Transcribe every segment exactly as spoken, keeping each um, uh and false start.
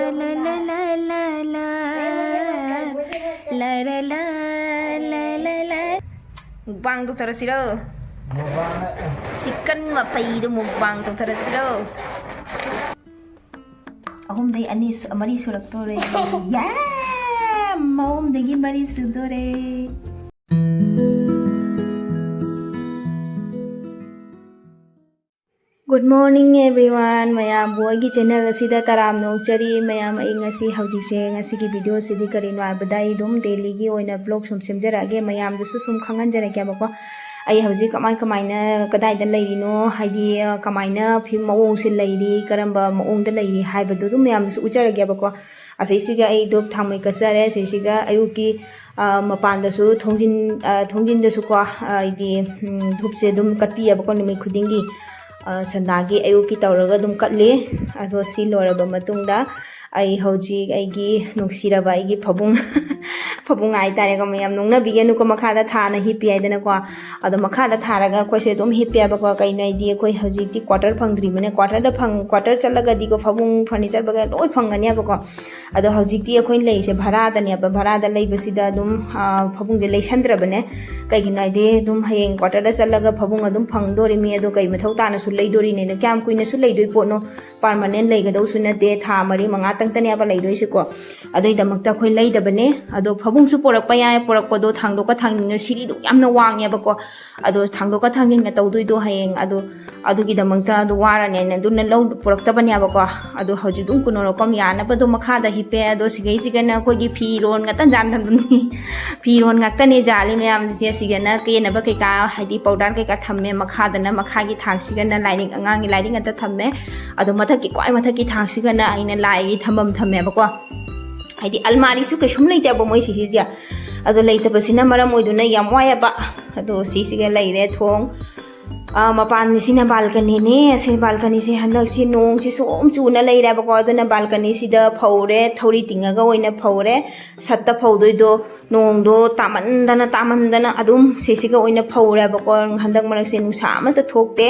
ꯂ ꯂ ꯂ ꯂ ꯂ ꯂ ꯂ ꯂ ꯂ ꯂ ꯂ. ꯃꯨꯛꯕꯥꯡ ꯇꯧꯊꯔꯁꯤꯔꯣ? ꯁꯤꯀꯟ ꯃꯄꯩꯗꯣ ꯃꯨꯛꯕꯥꯡ ꯇꯧꯊꯔꯁꯤꯔꯣ? ꯑꯍꯨꯝꯗꯩ ꯑꯅꯤ ꯁꯨ- ꯃꯔꯤ ꯁꯨꯔꯛꯇꯣꯔꯦ. ꯌꯥ! ꯑꯍꯨꯝꯗꯒꯤ ꯃꯔꯤ ꯁꯨꯗꯣꯔꯦ. Good morning everyone. ꯃꯌꯥꯝꯕꯨ ꯑꯩꯒꯤ channel ꯑꯁꯤꯗ ꯇꯔꯥꯝꯅ ꯑꯣꯛꯆꯔꯤ꯫ ꯃꯌꯥꯝ, ꯑꯩ ꯉꯁꯤ, ꯍꯧꯖꯤꯛꯁꯦ, ꯉꯁꯤꯒꯤ video ꯁꯤꯗꯤ ꯀꯔꯤꯅꯣ ꯍꯥꯏꯕꯗ, ꯑꯩ ꯑꯗꯨꯝ daily ꯒꯤ ꯑꯣꯏꯅ vlog ꯁꯨꯝ ꯁꯦꯝꯖꯔꯛꯑꯒꯦ, ꯃꯌꯥꯝꯗꯁꯨ ꯁꯨꯝ ꯈꯪꯍꯟꯖꯔꯛꯀꯦꯕꯀꯣ꯫ ꯑꯩ ꯍꯧꯖꯤꯛ ꯀꯃꯥꯏ ꯀꯃꯥꯏꯅ, ꯀꯗꯥꯏꯗ ꯂꯩꯔꯤꯅꯣ, ꯍꯥꯏꯗꯤ, ꯑ, ꯀꯃꯥꯏꯅ ꯐꯤ ꯃꯑꯣꯡꯁꯦ ꯂꯩꯔꯤ, ꯀꯔꯝꯕ ꯃꯑꯣꯡꯗ ꯂꯩꯔꯤ ꯍꯥꯏꯕꯗꯨ ꯑꯗꯨꯝ ꯃꯌꯥꯝꯗꯁꯨ ꯎꯠꯆꯔꯒꯦꯕꯀꯣ꯫ ꯑꯁꯤꯁꯤꯒ ꯑꯩ ꯙꯨꯞ ꯊꯥꯎꯃꯩ ꯀꯠꯆꯔꯦ꯫ ꯑꯁꯤꯁꯤꯒ ꯑꯌꯨꯛꯀꯤ, ꯑ, ꯃꯄꯥꯟꯗꯁꯨ, ꯊꯣꯡꯖꯤꯟ, ꯑ, ꯊꯣꯡꯖꯤꯟꯗꯁꯨꯀꯣ, ꯑ, ꯍꯥꯏꯗꯤ, ꯎꯝ, ꯙꯨꯞꯁꯦ ꯑꯗꯨꯝ ꯀꯠꯄꯤꯌꯦꯕꯀꯣ, ꯅꯨꯃꯤꯠ ꯈꯨꯗꯤꯡꯒꯤ, ꯑ, ꯁꯟꯗꯥꯒꯤ ꯑꯌꯨꯛꯀꯤ ꯇꯧꯔꯒ ꯑꯗꯨꯝ ꯀꯠꯂꯤ꯫ ꯑꯗꯣ ꯁꯤ ꯂꯣꯏꯔꯕ ꯃꯇꯨꯡꯗ ꯑꯩ ꯍꯧꯖꯤꯛ ꯑꯩꯒꯤ ꯅꯨꯡꯁꯤꯔꯕ ꯑꯩꯒꯤ ꯐꯕꯨꯡ, ꯐꯕꯨꯡ ꯍꯥꯏꯇꯥꯔꯦꯀꯣ, ꯃꯌꯥꯝ ꯅꯣꯛꯅꯕꯤꯒꯅꯨꯀꯣ, ꯃꯈꯥꯗ ꯊꯥꯅ ꯍꯤꯞꯄꯤ ꯍꯥꯏꯗꯅꯀꯣ꯫ ꯑꯗꯣ ꯃꯈꯥꯗ ꯊꯥꯔꯒ ꯑꯩꯈꯣꯏꯁꯦ ꯑꯗꯨꯝ ꯍꯤꯞꯄꯦꯕꯀꯣ꯫ ꯀꯩꯅꯣ ꯍꯥꯏꯗꯤ, ꯑꯩꯈꯣꯏ ꯍꯧꯖꯤꯛꯇꯤ quarter ꯐꯪꯗ꯭ꯔꯤꯕꯅꯦ꯫ Quarter ꯗ ꯐꯪ-, quarter ꯆꯠꯂꯒꯗꯤꯀꯣ, ꯐꯃꯨꯡ, furniture ꯕꯒꯦꯔꯥ ꯂꯣꯏ ꯐꯪꯒꯅꯦꯕꯀꯣ꯫ ꯑꯗꯣ ꯍꯧꯖꯤꯛꯇꯤ ꯑꯩꯈꯣꯏ ꯂꯩꯔꯤꯁꯦ ꯚꯔꯥꯗꯅꯦꯕ꯫ ꯚꯔꯥꯗ ꯂꯩꯕꯁꯤꯗ ꯑꯗꯨꯝ, ꯑ, ꯐꯃꯨꯡꯁꯦ ꯂꯩꯁꯟꯗ꯭ꯔꯕꯅꯦ꯫ ꯀꯩꯒꯤꯅꯣ ꯍꯥꯏꯗꯤ, ꯑꯗꯨꯝ ꯍꯌꯦꯡ quarter ꯗ ꯆꯠꯂꯒ ꯐꯃꯨꯡ ꯑꯗꯨꯝ ꯐꯪꯗꯣꯔꯤꯃꯤ꯫ ꯑꯗꯣ ꯀꯩ ꯃꯊꯧ ꯇꯥꯅꯁꯨ ꯂꯩꯗꯣꯔꯤꯅꯦꯅ꯫ ꯀꯌꯥꯝ ꯀꯨꯏꯅꯁꯨ ꯂꯩꯗꯣꯏ ꯄꯣꯠꯅꯣ? Permanent ꯂꯩꯒꯗꯧꯁꯨ ꯅꯠꯇꯦ, ꯊꯥ ꯃꯔꯤ ꯃꯉꯥꯇꯪꯇꯅꯦꯕ ꯂꯩꯗꯣꯏꯁꯦꯀꯣ꯫ ꯑꯗꯨꯏꯗꯃꯛꯇ ꯑꯩꯈꯣꯏ ꯂꯩꯗꯕꯅꯦ꯫ ꯑꯗꯣ ꯐꯃꯨꯡꯁꯨ ꯄꯣꯔꯛꯄ ꯌꯥꯏ, ꯄꯣꯔꯛꯄꯗꯣ ꯊꯥꯡꯗꯣꯛꯀ ꯊꯥꯡꯖꯤꯟꯒ ꯁꯤꯔꯤꯗꯣ ꯌꯥꯝꯅ ꯋꯥꯡꯉꯦꯕꯀꯣ꯫ ꯑꯗꯣ ꯊꯥꯡꯗꯣꯛꯀ ꯊꯥꯡꯖꯤꯟꯒ ꯇꯧꯗꯣꯏꯗꯣ ꯍꯌꯦꯡ, ꯑꯗꯣ ꯑꯗꯨꯒꯤꯗꯃꯛꯇ ꯑꯗꯨ ꯋꯥꯔꯅꯦꯅ ꯑꯗꯨꯅ ꯂꯧ ꯄꯨꯔꯛꯇꯕꯅꯦꯕꯀꯣ꯫ ꯑꯗꯣ ꯍꯧꯖꯤꯛ ꯑꯗꯨꯝ ꯀꯨꯅꯣꯔꯣꯀꯣꯝ ꯌꯥꯅꯕ ꯑꯗꯨꯝ ꯃꯈꯥꯗ ꯍꯤꯞꯄꯦ꯫ ꯑꯗꯣ ꯁꯤꯒꯩꯁꯤꯒꯅ ꯑꯩꯈꯣꯏꯒꯤ ꯐꯤꯔꯣꯟ ꯉꯥꯛꯇ ꯖꯥꯟ-, ꯐꯤꯔꯣꯟ ꯉꯥꯛꯇꯅꯦ ꯖꯥꯜꯂꯤ ꯃꯌꯥꯝꯁꯦ꯫ ꯁꯤꯒꯅ ꯀꯦꯅꯕ ꯀꯩꯀꯥ, ꯍꯥꯏꯗꯤ powder ꯀꯩꯀꯥ ꯊꯝꯃꯦ꯫ ꯃꯈꯥꯗꯅ, ꯃꯈꯥꯒꯤ ꯊꯥꯛꯁꯤꯒꯅ ꯂꯥꯏꯔꯤꯛ, ꯑꯉꯥꯡꯒꯤ ꯂꯥꯏꯔꯤꯛ ꯉꯥꯛꯇ ꯊꯝꯃꯦ꯫ ꯑꯗꯣ ꯃꯊꯛꯀꯤ, ꯈ꯭ꯋꯥꯏ ꯃꯊꯛꯀꯤ ꯊꯥꯛꯁꯤꯒꯅ ꯑꯩꯅ ꯂꯥꯏꯒꯤ ꯊꯝꯐꯝ ꯊꯝꯃꯦꯕꯀꯣ꯫ ꯍꯥꯏꯗꯤ ꯑꯜꯃꯥꯔꯤꯁꯨ ꯀꯩꯁꯨꯝ ꯂꯩꯇꯦꯕ ꯃꯣꯏ ꯁꯤꯁꯤꯗꯤ꯫ ꯑꯗꯣ ꯂꯩꯇꯕꯁꯤꯅ ꯃꯔꯝ ꯑꯣꯏꯗꯨꯅ ꯌꯥꯝ ꯋꯥꯏꯑꯦꯕ꯫ ꯑꯗꯣ ꯁꯤꯁꯤꯒ ꯂꯩꯔꯦ ꯊꯣꯡ꯫ ꯑꯥ, ꯃꯄꯥꯟꯁꯤꯅ balcony ꯅꯦ꯫ ꯑꯁꯤ balcony ꯁꯦ ꯍꯟꯗꯛꯁꯤ ꯅꯣꯡꯁꯤ ꯁꯨꯝ ꯆꯨꯅ ꯂꯩꯔꯦꯕꯀꯣ, ꯑꯗꯨꯅ balcony ꯁꯤꯗ ꯐꯧꯔꯦ, ꯊꯧꯔꯤ ꯇꯤꯡꯉꯒ ꯑꯣꯏꯅ ꯐꯧꯔꯦ꯫ ꯁꯠꯇ ꯐꯧꯗꯣꯏꯗꯣ, ꯅꯣꯡꯗꯣ ꯇꯥꯃꯟꯗꯅ, ꯇꯥꯃꯟꯗꯅ ꯑꯗꯨꯝ ꯁꯤꯁꯤꯒ ꯑꯣꯏꯅ ꯐꯧꯔꯦꯕꯀꯣ꯫ ꯍꯟꯗꯛ ꯃꯔꯛꯁꯦ ꯅꯨꯡꯁꯥ ꯑꯃꯠꯇ ꯊꯣꯛꯇꯦ,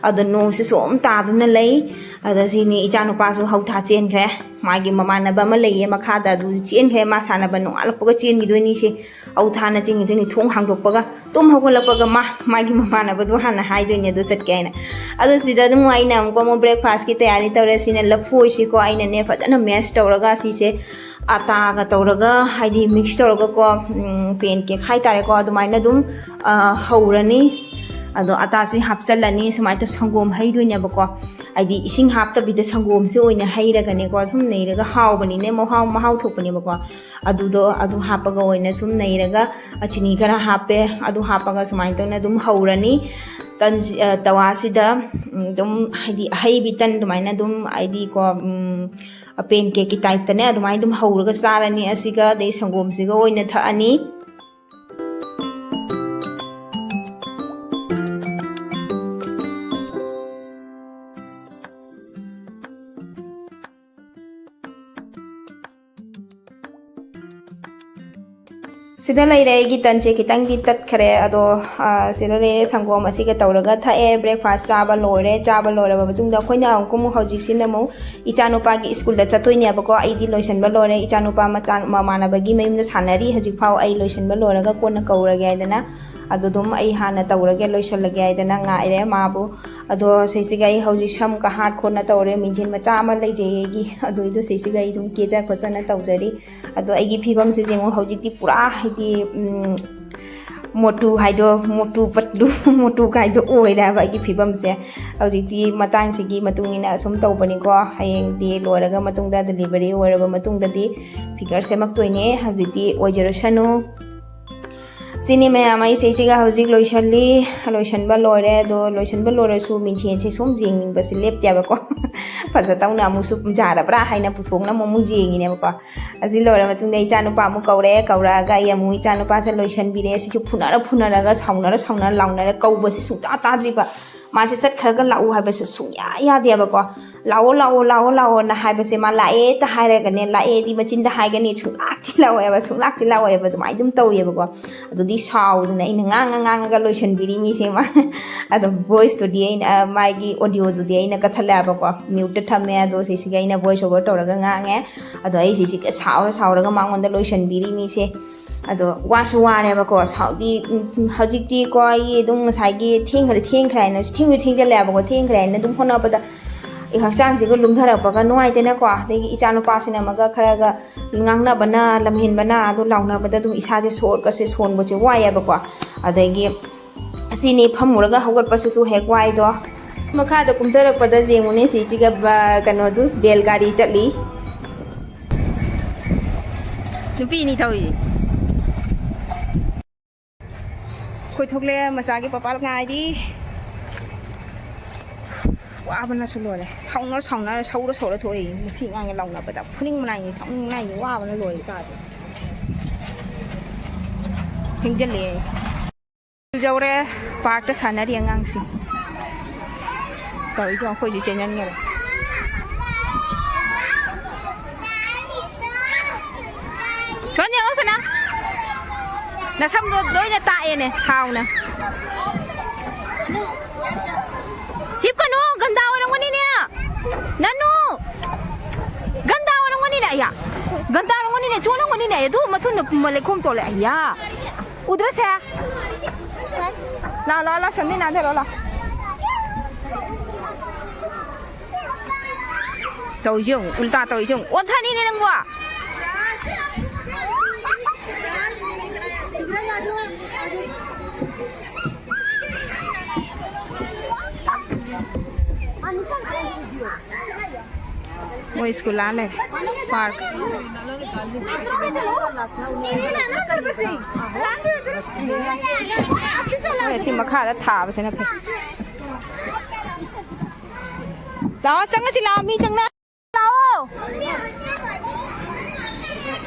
ꯑꯗꯣ ꯅꯣꯡꯁꯤ ꯁꯨꯝ ꯇꯥꯗꯨꯅ ꯂꯩ꯫ ꯑꯗ ꯁꯤꯅꯤ, ꯏꯆꯥꯅꯨꯄꯥꯁꯨ ꯍꯧꯊꯥ ꯆꯦꯟꯈ꯭ꯔꯦ꯫ ꯃꯥꯒꯤ ꯃꯃꯥꯟꯅꯕ ꯑꯃ ꯂꯩꯌꯦ ꯃꯈꯥꯗ, ꯑꯗꯨ ꯆꯦꯟꯈ꯭ꯔꯦ꯫ ꯃꯥ ꯁꯥꯟꯅꯕ ꯅꯣꯡꯉꯥꯜꯂꯛꯄꯒ ꯆꯦꯟꯈꯤꯗꯣꯏꯅꯤ ꯁꯤ꯫ ꯑꯧ ꯊꯥꯅ ꯆꯦꯟꯈꯤꯗꯣꯏꯅꯤ꯫ ꯊꯣꯡ ꯍꯥꯡꯗꯣꯛꯄꯒ ꯇꯨꯝ ꯍꯧꯒꯠꯂꯛꯄꯒ ꯃꯥ ꯃꯥꯒꯤ ꯃꯃꯥꯟꯅꯕꯗꯣ ꯍꯥꯟꯅ ꯍꯥꯏꯗꯣꯏꯅꯦ ꯑꯗꯨ ꯆꯠꯀꯦ ꯍꯥꯏꯅ꯫ ꯑꯗꯨ ꯁꯤꯗ ꯑꯗꯨꯝ ꯑꯩꯅ ꯑꯃꯨꯛꯀ ꯑꯃꯨꯛ breakfast ꯀꯤ ꯇꯌꯥꯔꯤ ꯇꯧꯔꯦ꯫ ꯁꯤꯅ ꯂꯐꯣꯏꯁꯤꯀꯣ ꯑꯩꯅꯅꯦ ꯐꯖꯅ mash ꯇꯧꯔꯒ ꯁꯤꯁꯦ ꯑꯇꯥꯒ ꯇꯧꯔꯒ ꯍꯥꯏꯗꯤ mix ꯇꯧꯔꯒꯀꯣ, pancake ꯍꯥꯏꯇꯥꯔꯦꯀꯣ, ꯑꯗꯨꯃꯥꯏꯅ ꯑꯗꯨꯝ ꯍꯧꯔꯅꯤ꯫ ꯑꯗꯣ ꯑꯇꯥꯁꯤ ꯍꯥꯞꯆꯜꯂꯅꯤ꯫ ꯁꯨꯃꯥꯏꯅ ꯇꯧ ꯁꯪꯒꯣꯝ ꯍꯩꯗꯣꯏꯅꯦꯕꯀꯣ꯫ ꯍꯥꯏꯗꯤ ꯏꯁꯤꯡ ꯍꯥꯞꯇꯕꯤꯗ ꯁꯪꯒꯣꯝꯁꯦ ꯑꯣꯏꯅ ꯍꯩꯔꯒꯅꯦꯀꯣ ꯁꯨꯝ ꯅꯩꯔꯒ ꯍꯥꯎꯕꯅꯤꯅꯦ, ꯃꯍꯥꯎ ꯃꯍꯥꯎ ꯊꯣꯛꯄꯅꯦꯕꯀꯣ꯫ ꯑꯗꯨꯗꯣ ꯑꯗꯨ ꯍꯥꯞꯄꯒ ꯑꯣꯏꯅ ꯁꯨꯝ ꯅꯩꯔꯒ ꯆꯤꯅꯤ ꯈꯔ ꯍꯥꯞꯄꯦ꯫ ꯑꯗꯨ ꯍꯥꯞꯄꯒ ꯁꯨꯃꯥꯏꯅ ꯇꯧꯅ ꯑꯗꯨꯝ ꯍꯧꯔꯅꯤ꯫ ꯇꯟꯁꯤ ꯇꯋꯥꯁꯤꯗ ꯑꯗꯨꯝ ꯍꯥꯏꯗꯤ ꯑꯍꯩꯕꯤ ꯇꯟ ꯑꯗꯨꯃꯥꯏꯅ ꯑꯗꯨꯝ ꯍꯥꯏꯗꯤꯀꯣ, pancake ꯀꯤ type ꯇꯅꯦ ꯑꯗꯨꯃꯥꯏꯅ ꯑꯗꯨꯝ ꯍꯧꯔꯒ ꯆꯥꯔꯅꯤ꯫ ꯑꯁꯤꯒ ꯑꯗꯩ ꯁꯪꯒꯣꯝꯁꯤꯒ ꯑꯣꯏꯅ ꯊꯛꯑꯅꯤ꯫ ꯁꯤꯗ ꯂꯩꯔꯦ ꯑꯩꯒꯤ ꯇꯟꯁꯦ ꯈꯤꯇꯪꯗꯤ ꯇꯠꯈ꯭ꯔꯦ꯫ ꯑꯗꯣ ꯁꯤꯗ ꯂꯩꯔꯦ, ꯁꯪꯒꯣꯝ ꯑꯁꯤꯒ ꯇꯧꯔꯒ ꯊꯛꯑꯦ꯫ Breakfast ꯆꯥꯕ ꯂꯣꯏꯔꯦ꯫ ꯆꯥꯕ ꯂꯣꯏꯔꯕ ꯃꯇꯨꯡꯗ ꯑꯩꯈꯣꯏꯅ ꯑꯃꯨꯛꯀ ꯑꯃꯨꯛ ꯍꯧꯖꯤꯛꯁꯤꯅ ꯑꯃꯨꯛ ꯏꯆꯥꯅꯨꯄꯥꯒꯤ ꯁ꯭ꯀꯨꯜꯗ ꯆꯠꯇꯣꯏꯅꯦꯕꯀꯣ꯫ ꯑꯩꯗꯤ ꯂꯣꯏꯁꯤꯟꯕ ꯂꯣꯏꯔꯦ꯫ ꯏꯆꯥꯅꯨꯄꯥ ꯃꯆꯥ ꯃꯃꯥꯟꯅꯕꯒꯤ ꯃꯌꯨꯝꯗ ꯁꯥꯟꯅꯔꯤ ꯍꯧꯖꯤꯛꯐꯥꯎ꯫ ꯑꯩ ꯂꯣꯏꯁꯤꯟꯕ ꯂꯣꯏꯔꯒ ꯀꯣꯟꯅ ꯀꯧꯔꯒꯦ ꯍꯥꯏꯗꯅ ꯑꯗꯨ ꯑꯗꯨꯝ ꯑꯩ ꯍꯥꯟꯅ ꯇꯧꯔꯒꯦ, ꯂꯣꯏꯁꯤꯜꯂꯒꯦ ꯍꯥꯏꯗꯅ ꯉꯥꯏꯔꯦ ꯃꯥꯕꯨ꯫ ꯑꯗꯣ ꯁꯤꯁꯤꯒ ꯑꯩ ꯍꯧꯖꯤꯛ ꯁꯝ ꯀꯥꯍꯠ ꯈꯣꯠꯅ ꯇꯧꯔꯦ꯫ ꯃꯤꯡꯁꯦꯟ ꯃꯆꯥ ꯑꯃ ꯂꯩꯖꯩ ꯑꯩꯒꯤ, ꯑꯗꯨꯏꯗꯣ ꯁꯤꯁꯤꯒ ꯑꯩ ꯑꯗꯨꯝ ꯀꯦꯖ ꯈꯣꯠꯆꯅ ꯇꯧꯖꯔꯤ꯫ ꯑꯗꯣ ꯑꯩꯒꯤ ꯐꯤꯕꯝꯁꯦ ꯌꯦꯡꯉꯣ ꯍꯧꯖꯤꯛꯇꯤ ꯄꯨꯔꯥ ꯍꯥꯏꯗꯤ ꯃꯣꯇꯨ ꯍꯥꯏꯗꯣ, ꯃꯣꯇꯨ ꯄꯠꯂꯨ ꯃꯣꯇꯨ ꯀꯥꯏꯗꯣ ꯑꯣꯏꯔꯦ ꯍꯥꯏꯕ ꯑꯩꯒꯤ ꯐꯤꯕꯝꯁꯦ꯫ ꯍꯧꯖꯤꯛꯇꯤ ꯃꯇꯥꯡꯁꯤꯒꯤ ꯃꯇꯨꯡ ꯏꯟꯅ ꯑꯁꯨꯝ ꯇꯧꯕꯅꯤꯀꯣ꯫ ꯍꯌꯦꯡꯗꯤ ꯂꯣꯏꯔꯒ ꯃꯇꯨꯡꯗ, delivery ꯑꯣꯏꯔꯕ ꯃꯇꯨꯡꯗꯗꯤ figure ꯁꯦꯝꯃꯛꯇꯣꯏꯅꯦ꯫ ꯍꯧꯖꯤꯛꯇꯤ ꯑꯣꯏꯖꯔꯁꯅꯨ꯫ ꯁꯤꯅꯤ ꯃꯌꯥꯝ, ꯑꯩꯁꯦ ꯏꯆꯦꯒ ꯍꯧꯖꯤꯛ ꯂꯣꯏꯁꯜꯂꯤ꯫ ꯂꯣꯏꯁꯟꯕ ꯂꯣꯏꯔꯦ꯫ ꯑꯗꯣ ꯂꯣꯏꯁꯟꯕ ꯂꯣꯏꯔꯁꯨ ꯃꯤꯡꯁꯦꯟꯁꯦ ꯁꯨꯝ ꯌꯦꯡꯅꯤꯡꯕꯁꯦ ꯂꯦꯞꯇꯦꯕꯀꯣ꯫ ꯐꯖ ꯇꯧꯅ ꯑꯃꯨꯛꯁꯨ ꯌꯥꯔꯕ꯭ꯔꯥ ꯍꯥꯏꯅ ꯄꯨꯊꯣꯛꯅ ꯑꯃꯨꯛ ꯑꯃꯨꯛ ꯌꯦꯡꯉꯤꯅꯦꯕꯀꯣ꯫ ꯑꯁꯤ ꯂꯣꯏꯔ ꯃꯇꯨꯡꯗ ꯏꯆꯥꯅꯨꯄꯥ ꯑꯃꯨꯛ ꯀꯧꯔꯦ꯫ ꯀꯧꯔꯛꯑꯒ ꯑꯩ ꯑꯃꯨꯛ ꯏꯆꯥꯅꯨꯄꯥꯁꯦ ꯂꯣꯏꯁꯟꯕꯤꯔꯦ꯫ ꯁꯤꯁꯨ ꯐꯨꯅꯔ ꯐꯨꯅꯔꯒ, ꯁꯥꯎꯅꯔ ꯁꯥꯎꯅꯔ, ꯂꯥꯎꯅꯔ ꯀꯧꯕꯁꯦ ꯁꯨꯡꯇꯥ ꯇꯥꯗ꯭ꯔꯤꯕ꯫ ꯃꯥꯁꯦ ꯆꯠꯈ꯭ꯔꯒ ꯂꯥꯛꯎ ꯍꯥꯏꯕꯁꯨ ꯁꯨꯡꯌꯥ ꯌꯥꯗꯦꯕꯀꯣ꯫ "ꯂꯥꯛꯑꯣ, ꯂꯥꯛꯑꯣ, ꯂꯥꯛꯑꯣ, ꯂꯥꯛꯑꯣꯅ" ꯍꯥꯏꯕꯁꯦ, ꯃꯥ ꯂꯥꯛꯑꯦ ꯍꯦꯛꯇ ꯍꯥꯏꯔꯒꯅꯦ, ꯂꯥꯛꯑꯦꯗꯤ ꯃꯆꯤꯟꯗ ꯍꯥꯏꯒꯅꯤ, "ꯁꯨꯡꯂꯥꯛꯇꯤ ꯂꯥꯛꯑꯣꯏꯕ, ꯁꯨꯡꯂꯥꯛꯇꯤ ꯂꯥꯛꯑꯣꯏꯕ", ꯑꯗꯨꯃꯥꯏꯅ ꯑꯗꯨꯝ ꯇꯧꯋꯦꯕꯀꯣ꯫ ꯑꯗꯨꯗꯤ ꯁꯥꯎꯗꯅ ꯑꯩꯅ ꯉꯥꯡꯉ ꯉꯥꯡꯉꯒ ꯂꯣꯏꯁꯟꯕꯤꯔꯤ ꯃꯤꯁꯦ ꯃꯥ꯫ ꯑꯗꯣ voice ꯇꯨꯗꯤ ꯑꯩꯅ, ꯑ, ꯃꯥꯒꯤ audio ꯗꯨꯗꯤ ꯑꯩꯅ ꯀꯠꯊꯠꯂꯛꯑꯕꯀꯣ, mute ꯇ ꯊꯝꯃꯦ꯫ ꯑꯗꯣ ꯁꯤꯁꯤꯒ ꯑꯩꯅ voice over ꯇꯧꯔꯒ ꯉꯥꯡꯉꯦ꯫ ꯑꯗꯣ ꯑꯩ ꯁꯤꯁꯤꯒ ꯁꯥꯎꯔ ꯁꯥꯎꯔꯒ ꯃꯉꯣꯟꯗ ꯂꯣꯏꯁꯟꯕꯤꯔꯤ ꯃꯤꯁꯦ꯫ ꯑꯗꯣ ꯋꯥꯁꯨ ꯋꯥꯔꯦꯕꯀꯣ, ꯁꯥꯎꯗꯤ, ꯎꯝ, ꯍꯧꯖꯤꯛꯇꯤ ꯀꯣ ꯑꯩ ꯑꯗꯨꯝ ꯉꯁꯥꯏꯒꯤ ꯊꯦꯡꯈ꯭ꯔꯦ, ꯊꯦꯡꯈ꯭ꯔꯦ ꯍꯥꯏꯅ, ꯊꯦꯡꯁꯨ ꯊꯦꯡꯖꯜꯂꯛꯑꯦꯕꯀꯣ, ꯊꯦꯡꯈ꯭ꯔꯦ ꯍꯥꯏꯅ ꯑꯗꯨꯝ ꯍꯣꯠꯅꯕꯗ ꯑꯩ ꯍꯛꯆꯥꯡꯁꯤꯒ ꯂꯨꯝꯊꯔꯛꯄꯒ ꯅꯨꯡꯉꯥꯏꯇꯦꯅꯀꯣ꯫ ꯑꯗꯒꯤ ꯏꯆꯥ ꯅꯨꯄꯥꯁꯤꯅ ꯑꯃꯒ ꯈꯔꯒ ꯉꯥꯡꯅꯕꯅ, ꯂꯝꯍꯦꯟꯕꯅ, ꯑꯗꯨ ꯂꯥꯎꯅꯕꯗ ꯑꯗꯨꯝ ꯏꯁꯥꯁꯦ ꯁꯣꯔꯒꯁꯦ ꯁꯣꯟꯕꯁꯦ ꯋꯥꯏꯌꯦꯕꯀꯣ꯫ ꯑꯗꯒꯤ ꯑꯁꯤꯅꯤ ꯐꯝꯃꯨꯔꯒ ꯍꯧꯒꯠꯄꯁꯤꯁꯨ ꯍꯦꯛ ꯋꯥꯏꯗꯣ꯫ ꯃꯈꯥꯗ ꯀꯨꯝꯊꯔꯛꯄꯗ ꯌꯦꯡꯉꯨꯅꯦ, ꯁꯤꯁꯤꯒ ꯕ-, ꯀꯩꯅꯣꯗꯨ, ꯕꯦꯜ ꯒꯥꯔꯤ ꯆꯠꯂꯤ꯫ ꯅꯨꯄꯤ ꯑꯅꯤ ꯊꯧꯏ꯫ ꯑꯩꯈꯣꯏ ꯊꯣꯛꯂꯛꯑꯦ, ꯃꯆꯥꯒꯤ ꯄꯄꯥ ꯉꯥꯏꯔꯤ꯫ ꯋꯥꯕꯅꯁꯨ ꯂꯣꯏꯔꯦ꯫ ꯁꯥꯎꯅꯔ ꯁꯥꯎꯅꯔ, ꯁꯧꯔ ꯁꯧꯔ ꯊꯣꯛꯏ꯫ ꯃꯁꯤ ꯑꯉꯥꯡꯒ ꯂꯥꯎꯅꯕꯗ ꯐꯨꯅꯤꯡꯕꯅ ꯑꯩ, ꯁꯥꯎꯅꯤꯡꯕꯅ ꯑꯩ, ꯋꯥꯕꯅ ꯂꯣꯏꯔꯦ ꯏꯁꯥꯁꯦ꯫ ꯊꯦꯡꯖꯤꯜꯂꯛꯑꯦ꯫ ꯌꯧꯔꯦ꯫ ꯄꯥꯔꯛꯇ ꯁꯥꯟꯅꯔꯤ ꯑꯉꯥꯡꯁꯤꯡ꯫ ꯇꯧꯔꯤꯗꯣ ꯑꯩꯈꯣꯏꯁꯨ ꯆꯦꯟꯍꯟꯈꯔꯦ꯫ ꯁꯣꯟ ꯌꯦꯡꯉꯣ ꯁꯣꯅꯥ꯫ ꯅꯁꯝꯗꯣ ꯂꯣꯏꯅ ꯇꯥꯛꯑꯦꯅꯦ ꯊꯥꯎꯅ꯫ ꯍꯤꯞꯀꯅꯨ, ꯒꯟꯗꯥ ꯑꯣꯏꯔꯝꯒꯅꯤꯅꯦ꯫ ꯅꯅꯨ꯫ ꯒꯟꯗꯥ ꯑꯣꯏꯔꯝꯒꯅꯤꯅꯦ, ꯑꯌꯥ꯫ ꯒꯟꯗꯥ ꯑꯣꯏꯔꯝꯒꯅꯤꯅꯦ, ꯆꯣꯠꯂꯝꯒꯅꯤꯅꯦ꯫ ꯑꯗꯨ ꯃꯊꯨꯟꯗ ꯂꯩꯈꯣꯝ ꯇꯣꯜꯂꯦ, ꯑꯌꯥ꯫ ꯎꯗ꯭ꯔꯁꯦ꯫ ꯂꯥ, ꯂꯥ, ꯂꯥ, ꯁꯝꯅꯤ ꯅꯥꯟꯊꯔꯣ, ꯂꯥ꯫ ꯇꯧꯏꯁꯦ ꯌꯦꯡꯉꯨ, ꯎꯜꯇꯥ ꯇꯧꯏꯁꯦ ꯌꯦꯡꯉꯨ꯫ ꯑꯣꯟꯊꯅꯤꯅꯦ ꯅꯪꯕꯣ꯫ ꯃꯣꯏ ꯁ꯭ꯀꯨꯜ ꯑꯥ ꯂꯩꯔꯦ꯫ ꯄꯥꯔꯛ꯫ ꯍꯣꯏ, ꯑꯁꯤ ꯃꯈꯥꯗ ꯊꯥꯕꯁꯤꯅ ꯐꯩ꯫ ꯂꯥꯛꯑꯣ, ꯆꯪꯉꯁꯤ ꯂꯥꯛꯑꯣ, ꯃꯤ ꯆꯪꯅ-, ꯂꯥꯛꯑꯣ꯫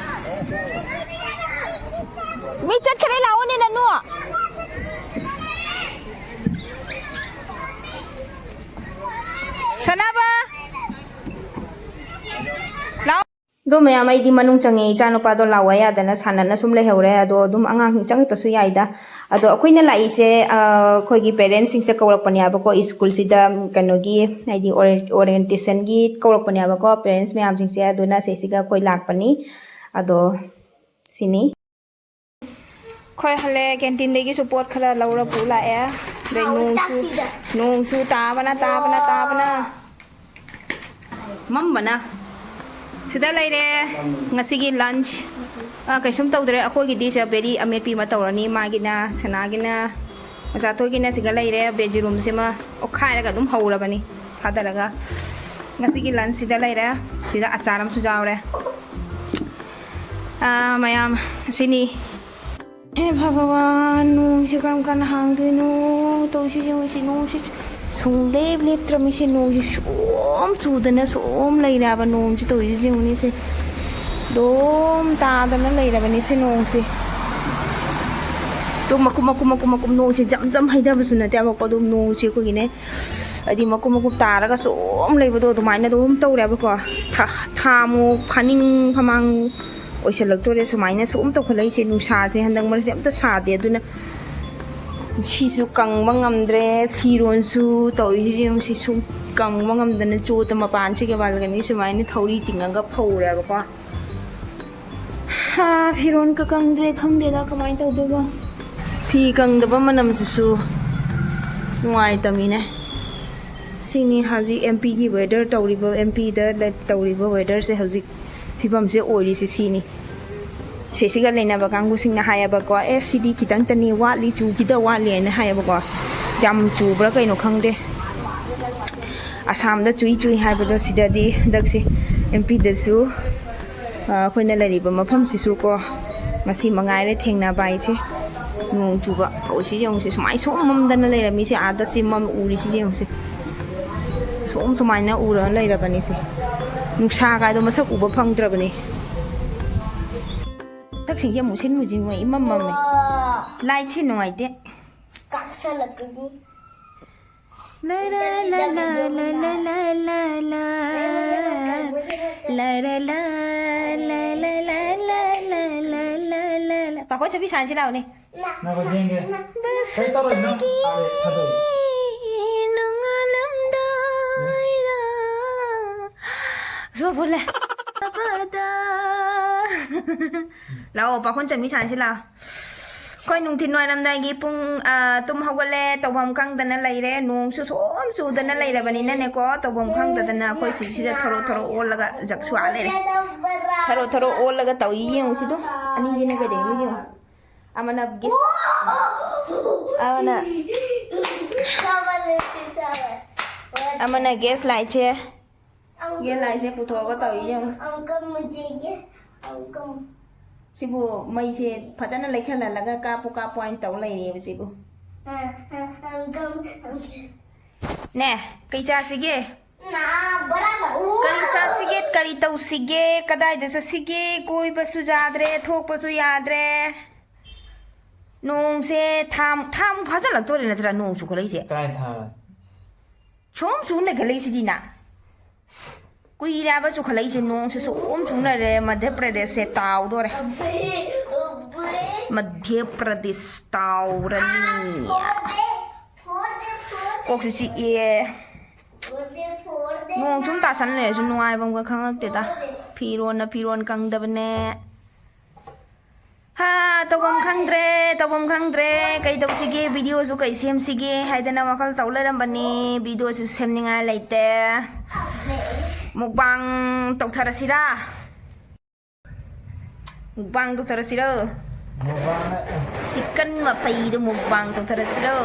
ꯃꯤ ꯆꯠꯈ꯭ꯔꯦ, ꯂꯥꯛꯑꯣꯅꯦ, ꯅꯅꯨ꯫ ꯑꯗꯣ ꯃꯌꯥꯝ, ꯑꯩꯗꯤ ꯃꯅꯨꯡ ꯆꯪꯉꯦ, ꯏꯆꯥ ꯅꯨꯄꯥꯗꯣ ꯂꯥꯛꯑꯣ ꯌꯥꯗꯅ ꯁꯥꯟꯅꯅ ꯁꯨꯝ ꯂꯩꯍꯧꯔꯦ꯫ ꯑꯗꯣ ꯑꯗꯨꯝ ꯑꯉꯥꯡꯁꯤꯡ ꯆꯪꯉꯛꯇꯁꯨ ꯌꯥꯏꯗ꯫ ꯑꯗꯣ ꯑꯩꯈꯣꯏꯅ ꯂꯥꯛꯏꯁꯦ, ꯑ, ꯑꯩꯈꯣꯏꯒꯤ ꯄꯦꯔꯦꯟꯁꯁꯤꯡꯁꯦ ꯀꯧꯔꯛꯄꯅꯦꯕꯀꯣ, ꯁ꯭ꯀꯨꯜꯁꯤꯗ ꯀꯩꯅꯣꯒꯤ, ꯍꯥꯏꯗꯤ ꯑꯣꯔꯦꯟ-, ꯑꯣꯔꯤꯌꯦꯟꯇꯦꯁꯟꯒꯤ ꯀꯧꯔꯛꯄꯅꯦꯕꯀꯣ, ꯄꯦꯔꯦꯟꯁ ꯃꯌꯥꯝꯁꯤꯡꯁꯦ꯫ ꯑꯗꯨꯅ ꯁꯤꯁꯤꯒ ꯑꯩꯈꯣꯏ ꯂꯥꯛꯄꯅꯤ꯫ ꯑꯗꯣ ꯁꯤꯅꯤ꯫ ꯑꯩꯈꯣꯏ ꯍꯜꯂꯛꯑꯦ, ꯀꯦꯟꯇꯤꯟꯗꯒꯤꯁꯨ ꯄꯣꯠ ꯈꯔ ꯂꯧꯔ ꯄꯨ ꯂꯥꯛꯑꯦ꯫ ꯑꯗꯩ ꯅꯣꯡꯁꯨ, ꯅꯣꯡꯁꯨ ꯇꯥꯕꯅ, ꯇꯥꯕꯅ, ꯇꯥꯕꯅ꯫ ꯃꯝꯕꯅ꯫ ꯁꯤꯗ ꯂꯩꯔꯦ ꯉꯁꯤꯒꯤ ꯂꯟꯆ꯫ ꯑꯥ, ꯀꯩꯁꯨꯝ ꯇꯧꯗ꯭ꯔꯦ꯫ ꯑꯩꯈꯣꯏꯒꯤꯗꯤ ꯁꯤꯗ ꯕꯦꯔꯤ ꯑꯃꯦꯠꯄꯤ ꯑꯃ ꯇꯧꯔꯅꯤ, ꯃꯥꯒꯤꯅ, ꯁꯅꯥꯒꯤꯅ, ꯃꯆꯥꯊꯣꯏꯒꯤꯅ꯫ ꯁꯤꯗ ꯂꯩꯔꯦ ꯕꯦꯖ ꯌꯦꯔꯨꯝꯁꯤꯃ ꯑꯣꯠꯈꯥꯏꯔꯒ ꯑꯗꯨꯝ ꯍꯧꯔꯕꯅꯤ ꯊꯥꯗꯔꯒ꯫ ꯉꯁꯤꯒꯤ ꯂꯟꯆꯁꯤꯗ ꯂꯩꯔꯦ꯫ ꯁꯤꯗ ꯑꯆꯥꯔ ꯑꯃꯁꯨ ꯌꯥꯎꯔꯦ꯫ ꯑꯥ, ꯃꯌꯥꯝ, ꯑꯁꯤꯅꯤ꯫ ꯍꯦ ꯚꯒꯋꯥꯟ, ꯅꯣꯡꯁꯦ ꯀꯔꯝ ꯀꯥꯟꯗ ꯍꯥꯡꯗꯣꯏꯅꯣ? ꯇꯧꯔꯤꯁꯦ ꯌꯦꯡꯉꯨꯁꯦ, ꯅꯣꯡꯁꯦ ꯁꯨꯡꯂꯦꯞ ꯂꯦꯞꯇ꯭ꯔꯕꯅꯤꯁꯦ꯫ ꯅꯣꯡꯁꯦ ꯁꯨꯝ ꯆꯨꯗꯅ ꯁꯨꯝ ꯂꯩꯔꯦꯕ꯫ ꯅꯣꯡꯁꯦ ꯇꯧꯔꯤꯁꯦ ꯌꯦꯡꯉꯨꯅꯦꯁꯦ, ꯑꯗꯨꯝ ꯇꯥꯗꯅ ꯂꯩꯔꯕꯅꯤꯁꯦ ꯅꯣꯡꯁꯦ꯫ ꯑꯗꯨꯝ ꯃꯀꯨꯞ ꯃꯀꯨꯞ ꯃꯀꯨꯞ ꯃꯀꯨꯞ ꯅꯣꯡꯁꯦ ꯖꯝ ꯖꯝ ꯍꯩꯊꯕꯁꯨ ꯅꯠꯇꯦꯕꯀꯣ꯫ ꯑꯗꯨꯝ ꯅꯣꯡꯁꯦ ꯑꯩꯈꯣꯏꯒꯤꯅꯦ, ꯍꯥꯏꯗꯤ ꯃꯀꯨꯞ ꯃꯀꯨꯞ ꯇꯥꯔꯒ ꯁꯨꯝ ꯂꯩꯕꯗꯣ ꯑꯗꯨꯃꯥꯏꯅ ꯑꯗꯨꯝ ꯇꯧꯔꯦꯕꯀꯣ꯫ ꯊꯥ, ꯊꯥ ꯑꯃꯨꯛ ꯐꯥꯅꯤꯡ ꯐꯃꯥꯡ ꯑꯣꯏꯁꯜꯂꯛꯇꯣꯔꯦ ꯁꯨꯃꯥꯏꯅ ꯁꯨꯝ ꯇꯧꯈꯠꯂꯛꯏꯁꯦ꯫ ꯅꯨꯡꯁꯥꯁꯦ ꯍꯟꯗꯛ ꯃꯔꯛꯁꯦ ꯑꯝꯇ ꯁꯥꯗꯦ, ꯑꯗꯨꯅ ꯁꯤꯁꯨ ꯀꯪꯕ ꯉꯝꯗ꯭ꯔꯦ꯫ ꯐꯤꯔꯣꯟꯁꯨ ꯇꯧꯔꯤꯁꯦ ꯌꯦꯡꯉꯨ, ꯁꯤ ꯁꯨꯝ ꯀꯪꯕ ꯉꯝꯗꯅ ꯆꯣꯠꯇ ꯃꯄꯥꯟꯁꯤꯒ ꯕꯥꯜꯀꯅꯤ ꯁꯨꯃꯥꯏꯅ ꯊꯧꯔꯤ ꯇꯤꯡꯉꯒ ꯐꯧꯔꯦꯕꯀꯣ꯫ ꯍꯥ, ꯐꯤꯔꯣꯟꯒ ꯀꯪꯗ꯭ꯔꯦ, ꯈꯪꯗꯦꯗ ꯀꯃꯥꯏꯅ ꯇꯧꯗꯣꯏꯕ꯫ ꯐꯤ ꯀꯪꯗꯕ ꯃꯅꯝꯁꯤꯁꯨ ꯅꯨꯡꯉꯥꯏꯇꯃꯤꯅꯦ꯫ ꯁꯤꯅꯤ ꯍꯧꯖꯤꯛ ꯑꯦꯝ ꯄꯤꯒꯤ ꯋꯦꯗꯔ ꯇꯧꯔꯤꯕ, ꯑꯦꯝ ꯄꯤꯗ ꯇꯧꯔꯤꯕ ꯋꯦꯗꯔꯁꯦ ꯍꯧꯖꯤꯛ ꯐꯤꯕꯝꯁꯦ ꯑꯣꯏꯔꯤꯁꯦ ꯁꯤꯅꯤ꯫ ꯁꯤꯁꯤꯒ ꯂꯩꯅꯕ ꯀꯥꯡꯕꯨꯁꯤꯡꯅ ꯍꯥꯏꯌꯦꯕꯀꯣ, "ꯑꯦ, ꯁꯤꯗꯤ ꯈꯤꯇꯪꯇꯅꯤ ꯋꯥꯠꯂꯤ, ꯆꯨꯈꯤꯗ ꯋꯥꯠꯂꯤ" ꯍꯥꯏꯅ ꯍꯥꯏꯌꯦꯕꯀꯣ꯫ ꯌꯥꯝ ꯆꯨꯕ꯭ꯔꯥ ꯀꯩꯅꯣ ꯈꯪꯗꯦ꯫ ꯑꯁꯥꯝꯗ ꯆꯨꯏ ꯆꯨꯏ ꯍꯥꯏꯕꯗꯣ ꯁꯤꯗꯗꯤ ꯍꯟꯗꯛꯁꯤ ꯑꯦꯝ ꯄꯤꯗꯁꯨ, ꯑ, ꯑꯩꯈꯣꯏꯅ ꯂꯩꯔꯤꯕ ꯃꯐꯝꯁꯤꯁꯨ ꯀꯣ, ꯉꯁꯤ ꯃꯉꯥꯏꯔꯦ ꯊꯦꯡꯅꯕ ꯍꯥꯏꯁꯦ꯫ ꯅꯣꯡ ꯆꯨꯕ ꯍꯧꯔꯤꯁꯤ ꯌꯦꯡꯉꯨꯁꯦ, ꯁꯨꯃꯥꯏꯅ ꯁꯨꯝ ꯃꯝꯗꯅ ꯂꯩꯔꯝꯃꯤꯁꯦ꯫ ꯑꯥꯗ ꯆꯤꯡ ꯃꯝ ꯎꯔꯤꯁꯤ ꯌꯦꯡꯉꯨꯁꯦ, ꯁꯨꯝ ꯁꯨꯃꯥꯏꯅ ꯎꯔꯒ ꯂꯩꯔꯕꯅꯤꯁꯦ꯫ ꯅꯨꯡꯁꯥ ꯀꯥꯏꯗꯣ ꯃꯁꯛ ꯎꯕ ꯐꯪꯗ꯭ꯔꯕꯅꯤ꯫ ꯃꯊꯛꯁꯤꯡꯁꯦ ꯑꯃꯨꯛ ꯁꯤꯟ ꯃꯨꯁꯤꯟ ꯃꯣꯏ ꯏꯃꯝ ꯃꯝꯃꯦ꯫ ꯂꯥꯏꯠꯁꯦ ꯅꯨꯡꯉꯥꯏꯇꯦ꯫ ꯀꯥꯛꯁꯜꯂꯛꯀꯅꯤ꯫ ꯂꯥ, ꯂꯥ, ꯂꯥ, ꯂꯥ, ꯂꯥ, ꯂꯥ, ꯂꯥ, ꯂꯥ, ꯂꯥ꯫ ꯂꯥ, ꯂꯥ, ꯂꯥ, ꯂꯥ, ꯂꯥ, ꯂꯥ, ꯂꯥ, ꯂꯥ, ꯂꯥ, ꯂꯥ, ꯂꯥ, ꯂꯥ, ꯂꯥ꯫ ꯄꯥꯈꯣꯟ ꯆꯟꯕꯤ ꯁꯥꯟꯅꯁꯤ ꯂꯥꯛꯑꯣꯅꯦ꯫ ꯉꯥꯏꯈꯣ, ꯌꯦꯡꯒꯦ꯫ ꯀꯩ ꯇꯧꯔꯣꯏ ꯅꯪ? ꯃꯁꯛꯇꯒꯤ ꯑꯥ, ꯊꯥꯗꯣꯛꯑꯣ꯫ ꯅꯣꯡꯉꯥꯜꯂꯝꯗꯥꯏꯗ꯫ ꯁꯣꯔ ꯐꯨꯜꯂꯦ꯫ ꯂꯥꯛꯑꯣ, ꯄꯥꯈꯣꯟ ꯆꯟꯕꯤ ꯁꯥꯟꯅꯁꯤ ꯂꯥꯛꯑꯣ꯫ ꯑꯩꯈꯣꯏ ꯅꯨꯡꯊꯤꯜ ꯋꯥꯏꯔꯝꯗꯥꯏꯒꯤ ꯄꯨꯡ, ꯑ, ꯇꯨꯝ ꯍꯧꯒꯠꯂꯦ, ꯇꯧꯐꯝ ꯈꯪꯗꯅ ꯂꯩꯔꯦ, ꯅꯣꯡꯁꯨ ꯁꯨꯝ ꯆꯨꯗꯅ ꯂꯩꯔꯕꯅꯤꯅꯅꯦꯀꯣ, ꯇꯧꯐꯝ ꯈꯪꯗꯗꯅ ꯑꯩꯈꯣꯏ ꯁꯤꯁꯤꯗ ꯊꯔꯣ ꯊꯔꯣ ꯑꯣꯜꯂꯒ ꯖꯛ ꯁꯨꯋꯥ ꯂꯩꯔꯦ꯫ ꯊꯔꯣ ꯊꯔꯣ ꯑꯣꯜꯂꯒ ꯇꯧꯏ, ꯌꯦꯡꯉꯨꯁꯤꯗꯣ, ꯑꯅꯤꯁꯤꯅ ꯀꯩꯗꯧꯔꯤꯅꯣ ꯌꯦꯡꯉꯨ꯫ ꯑꯃꯅ gas, ꯑꯃꯅ, ꯑꯃꯅ gas lightꯁꯦ, gas lightꯁꯦ ꯄꯨꯊꯣꯛꯑꯒ ꯇꯧꯏ ꯌꯦꯡꯉꯨ꯫ अंकल, मुझे ये, अंकल। ꯁꯤꯕꯨ ꯃꯩꯁꯦ ꯐꯖꯅ ꯂꯩꯈꯠꯍꯜꯂꯒ ꯀꯥꯞꯄꯨ ꯀꯥꯞꯄꯨ ꯍꯥꯏꯅ ꯇꯧ ꯂꯩꯔꯦꯕ ꯁꯤꯕꯨ꯫ हाँ, हाँ, अंकल, अंकल। ꯅꯦ, ꯀꯩ ꯆꯥꯁꯤꯒꯦ? ना, बड़ा सा। ऊ। ꯀꯔꯤ ꯆꯥꯁꯤꯒꯦ? ꯀꯔꯤ ꯇꯧꯁꯤꯒꯦ? ꯀꯗꯥꯏꯗ ꯆꯠꯁꯤꯒꯦ? ꯀꯣꯏꯕꯁꯨ ꯌꯥꯗ꯭ꯔꯦ, ꯊꯣꯛꯄꯁꯨ ꯌꯥꯗ꯭ꯔꯦ꯫ ꯅꯣꯡꯁꯦ ꯊꯥ, ꯊꯥꯃꯨꯛ ꯐꯥꯖꯤꯜꯂꯛꯇꯣꯔꯦ ꯅꯠꯇ꯭ꯔꯥ ꯅꯣꯡ ꯆꯨꯈꯠꯂꯛꯏꯁꯦ? ꯀꯥꯏ ꯊꯥ? ꯁꯨꯝ ꯁꯨꯝ ꯂꯩꯈꯠꯂꯛꯏꯁꯤꯗꯤꯅ꯫ ꯀꯨꯏꯔꯦ ꯍꯥꯏꯕ ꯆꯨꯈꯠꯂꯛꯏꯁꯦ, ꯅꯣꯡꯁꯦ ꯁꯨꯝ ꯁꯨꯝ ꯂꯩꯔꯦ, ꯃꯙ꯭ꯌ ꯄ꯭ꯔꯗꯦꯁꯁꯦ ꯇꯥꯎꯗꯣꯔꯦ꯫ ꯃꯙ꯭ꯌ ꯄ꯭ꯔꯗꯦꯁ ꯇꯥꯎꯔꯅꯤ꯫ ꯀꯣꯛꯁꯨ ꯆꯤꯛꯑꯦ꯫ ꯅꯣꯡ ꯁꯨꯝ ꯇꯥꯁꯟ ꯂꯩꯔꯁꯨ ꯅꯨꯡꯉꯥꯏꯕ ꯑꯃꯒ ꯈꯪꯉꯛꯇꯦꯗ꯫ ꯐꯤꯔꯣꯟꯅ ꯐꯤꯔꯣꯟ ꯀꯪꯗꯕꯅꯦ꯫ ꯍꯥ, ꯇꯧꯐꯝ ꯈꯪꯗ꯭ꯔꯦ, ꯇꯧꯐꯝ ꯈꯪꯗ꯭ꯔꯦ꯫ ꯀꯩ ꯇꯧꯁꯤꯒꯦ, videoꯁꯨ ꯀꯩ ꯁꯦꯝꯁꯤꯒꯦ ꯍꯥꯏꯗꯅ ꯋꯥꯈꯜ ꯇꯧ ꯂꯩꯔꯝꯕꯅꯤ꯫ Videoꯁꯨ ꯁꯦꯝꯅꯤꯡꯉꯥꯏ ꯂꯩꯇꯦ꯫ Mukbang ꯇꯧꯊꯔꯁꯤꯔꯥ? Mukbang ꯇꯧꯊꯔꯁꯤꯔꯣ? Mukbang꯫ Chicken ꯃꯐꯩꯗꯣ mukbang ꯇꯧꯊꯔꯁꯤꯔꯣ?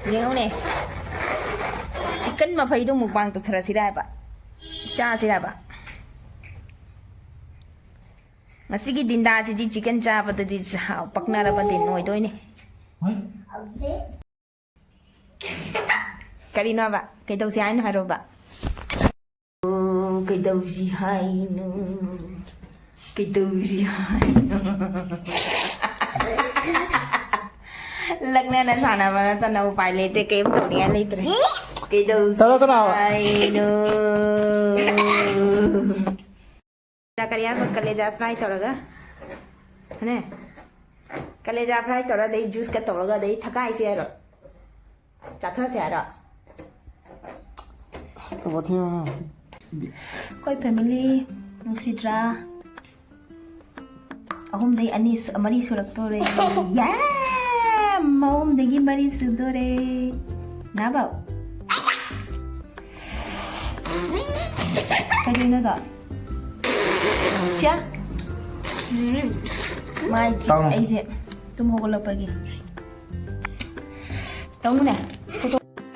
ꯌꯦꯡꯉꯨꯅꯦ꯫ Chicken ꯃꯐꯩꯗꯣ mukbang ꯇꯧꯊꯔꯁꯤꯔꯥ ꯍꯥꯏꯕ? ꯆꯥꯁꯤꯔꯥꯕ? ꯉꯁꯤꯒꯤ ꯗꯤꯟꯗꯥꯁꯤꯗꯤ chicken ꯆꯥꯕꯗꯗꯤ ꯆꯥ-, ꯄꯛꯅꯔꯕ ꯗꯤꯟ ꯑꯣꯏꯗꯣꯏꯅꯦ꯫ ꯍꯣꯏ꯫ ꯀꯔꯤꯅꯣꯕ? ꯀꯩꯗꯧꯁꯤ ꯍꯥꯏꯅꯣ ꯍꯥꯏꯔꯣꯕ? ꯑꯣ, ꯀꯩꯗꯧꯁꯤ ꯍꯥꯏꯅꯣ? ꯀꯩꯗꯧꯁꯤ ꯍꯥꯏꯅꯣ? ꯂꯛꯅꯅ ꯁꯥꯟꯅꯕ ꯅꯠꯇꯅ ꯎꯄꯥꯏ ꯂꯩꯇꯦ, ꯀꯩꯝ ꯇꯧꯅꯤꯡꯉꯥꯏ ꯂꯩꯇ꯭ꯔꯦ꯫ ꯀꯩꯗꯧꯁꯤ ꯇꯧꯔꯛꯀꯅꯣ꯫ ꯍꯥꯏꯅꯣ? ꯀꯔꯤ ꯍꯥꯏꯕ? ꯀꯂꯦꯖꯥ ꯐ꯭ꯔꯥꯏ ꯇꯧꯔꯒ, ꯅꯦ, ꯀꯂꯦꯖꯥ ꯐ꯭ꯔꯥꯏ ꯇꯧꯔ ꯑꯗꯩ ꯖꯨꯁꯀ ꯇꯧꯔꯒ ꯑꯗꯩ ꯊꯛꯀꯥꯏꯁꯦ ꯍꯥꯏꯔꯣ? ꯆꯥꯊꯁꯦ ꯍꯥꯏꯔꯣ? ꯑꯁ, ꯋꯥꯊꯤ ꯉꯥꯡꯉꯦ꯫ ꯑꯩꯈꯣꯏ ꯐꯦꯃꯤꯂꯤ ꯅꯨꯡꯁꯤꯗ꯭ꯔꯥ? ꯑꯍꯨꯝꯗꯩ ꯑꯅꯤ ꯁꯨ- ꯃꯔꯤ ꯁꯨꯔꯛꯇꯣꯔꯦ꯫ ꯌꯥꯝ! ꯑꯍꯨꯝꯗꯒꯤ ꯃꯔꯤ ꯁꯨꯗꯣꯔꯦ꯫ ꯅꯥꯕꯧ꯫ ꯀꯩꯗꯧꯅꯣꯗꯣ? ꯁꯤꯌꯥ꯫ ꯃꯥꯏ ꯇꯥꯎꯅꯨ꯫ ꯑꯩꯁꯦ ꯇꯨꯝ ꯍꯧꯒꯠꯂꯛꯄꯒꯤ꯫ ꯇꯧꯅꯨꯅꯦ꯫